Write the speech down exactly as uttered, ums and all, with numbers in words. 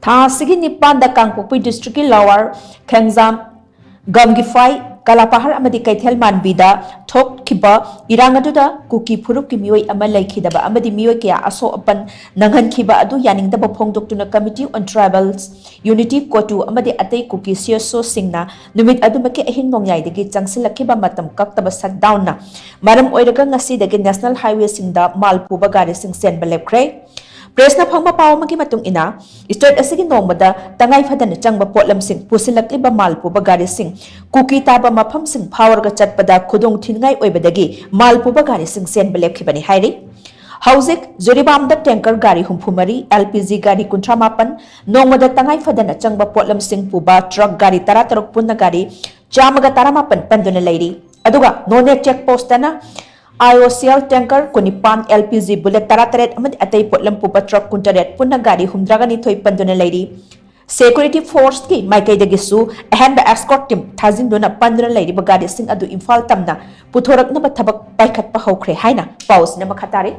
ꯊꯥ ꯑꯁꯤꯒꯤ ꯅꯤꯄꯥꯟꯗ ꯀꯥꯡꯄꯣꯛꯄꯤ ꯗꯤꯁꯇ꯭ꯔꯤꯛꯀꯤ ꯂꯋꯥꯔ ꯈꯦꯡꯖꯥꯝ, ꯒꯝꯒꯤꯐꯥꯏ, ꯀꯂꯥꯄꯥꯍꯥꯔ ꯑꯃꯗꯤ ꯀꯩꯊꯦꯜ ꯃꯥꯟꯕꯤꯗ ꯊꯣꯛꯈꯤꯕ ꯏꯔꯥꯡ ꯑꯗꯨꯗ ꯀꯨꯀꯤ ꯐꯨꯔꯨꯞꯀꯤ ꯃꯤꯑꯣꯏ ꯑꯃ ꯂꯩꯈꯤꯗꯕ ꯑꯃꯗꯤ ꯃꯤꯑꯣꯏ ꯀꯌꯥ ꯑꯁꯣꯛ ꯑꯄꯟ ꯅꯪꯍꯟꯈꯤꯕ ꯑꯗꯨ ꯌꯥꯅꯤꯡꯗꯕ ꯐꯣꯡꯗꯣꯛꯇꯨꯅ Committee on Tribals Unity, ꯀꯣꯇꯨ ꯑꯃꯗꯤ ꯑꯇꯩ ꯀꯨꯀꯤ CSOꯁꯤꯡꯅ ꯅꯨꯃꯤꯠ ꯑꯗꯨꯃꯛꯀꯤ ꯑꯍꯤꯡ ꯅꯣꯡꯌꯥꯏꯗꯒꯤ ꯆꯪꯁꯤꯜꯂꯛꯈꯤꯕ ꯃꯇꯝ ꯀꯛꯇꯕ shutdownꯅ ꯃꯔꯝ ꯑꯣꯏꯔꯒ ꯉꯁꯤꯗꯒꯤ National Highwayꯁꯤꯡꯗ ꯃꯥꯜ ꯄꯨꯕ ꯒꯥꯔꯤꯁꯤꯡ ꯆꯦꯟꯕ ꯂꯦꯞꯈ꯭ꯔꯦ꯫ Pressꯅ ꯐꯪꯕ ꯄꯥꯎ ꯑꯃꯒꯤ ꯃꯇꯨꯡ ꯏꯟꯅ, state ꯑꯁꯤꯒꯤ ꯅꯣꯡꯃꯗ ꯇꯉꯥꯏ ꯐꯗꯅ ꯆꯪꯕ ꯄꯣꯠꯂꯝꯁꯤꯡ ꯄꯨꯁꯤꯜꯂꯛꯂꯤꯕ ꯃꯥꯜ ꯄꯨꯕ ꯒꯥꯔꯤꯁꯤꯡ ꯀꯨꯀꯤ ꯇꯥꯕ ꯃꯐꯝꯁꯤꯡ ꯐꯥꯎꯔꯒ ꯆꯠꯄꯗ ꯈꯨꯗꯣꯡ ꯊꯤꯅꯤꯡꯉꯥꯏ ꯑꯣꯏꯕꯗꯒꯤ ꯃꯥꯜ ꯄꯨꯕ ꯒꯥꯔꯤꯁꯤꯡ ꯆꯦꯟꯕ ꯂꯦꯞꯈꯤꯕꯅꯤ ꯍꯥꯏꯔꯤ꯫ ꯍꯧꯖꯤꯛ ꯖꯤꯔꯤꯕꯥꯝꯗ tanker ꯒꯥꯔꯤ ꯍꯨꯝꯐꯨ ꯃꯔꯤ, LPG ꯒꯥꯔꯤ ꯀꯨꯟꯊ꯭ꯔꯥ ꯃꯥꯄꯟ, ꯅꯣꯡꯃꯗ ꯇꯉꯥꯏ ꯐꯗꯅ ꯆꯪꯕ ꯄꯣꯠꯂꯝꯁꯤꯡ ꯄꯨꯕ truck ꯒꯥꯔꯤ ꯇꯔꯥ ꯇꯔꯨꯛ, ꯄꯨꯟꯅ ꯒꯥꯔꯤ ꯆꯥꯝꯃꯒ ꯇꯔꯥꯃꯥꯄꯟ ꯄꯟꯗꯨꯅ ꯂꯩꯔꯤ꯫ ꯑꯗꯨꯒ ꯅꯣꯅꯦ check postꯇꯅ IOCL tanker ꯀꯨꯟꯅꯤꯄꯥꯟ, LPG bullet ꯇꯔꯥꯇꯔꯦꯠ ꯑꯃꯗꯤ ꯑꯇꯩ ꯄꯣꯠꯂꯝ ꯄꯨꯕ truck ꯀꯨꯟꯇꯔꯦꯠ, ꯄꯨꯟꯅ ꯒꯥꯔꯤ ꯍꯨꯝꯗ꯭ꯔꯥꯒ ꯅꯤꯊꯣꯏ ꯄꯟꯗꯨꯅ ꯂꯩꯔꯤ꯫ Security forceꯀꯤ ꯃꯥꯏꯀꯩꯗꯒꯤꯁꯨ ꯑꯍꯦꯟꯕ escort team ꯊꯥꯖꯤꯟꯗꯨꯅ ꯄꯟꯗꯨꯅ ꯂꯩꯔꯤꯕ ꯒꯥꯔꯤꯁꯤꯡ ꯑꯗꯨ ꯏꯝꯐꯥꯜ ꯇꯝꯅ ꯄꯨꯊꯣꯔꯛꯅꯕ ꯊꯕꯛ ꯄꯥꯏꯈꯠꯄ ꯍꯧꯈ꯭ꯔꯦ ꯍꯥꯏꯅ ꯄꯥꯎꯁꯤꯅ ꯃꯈꯥ ꯇꯥꯔꯤ꯫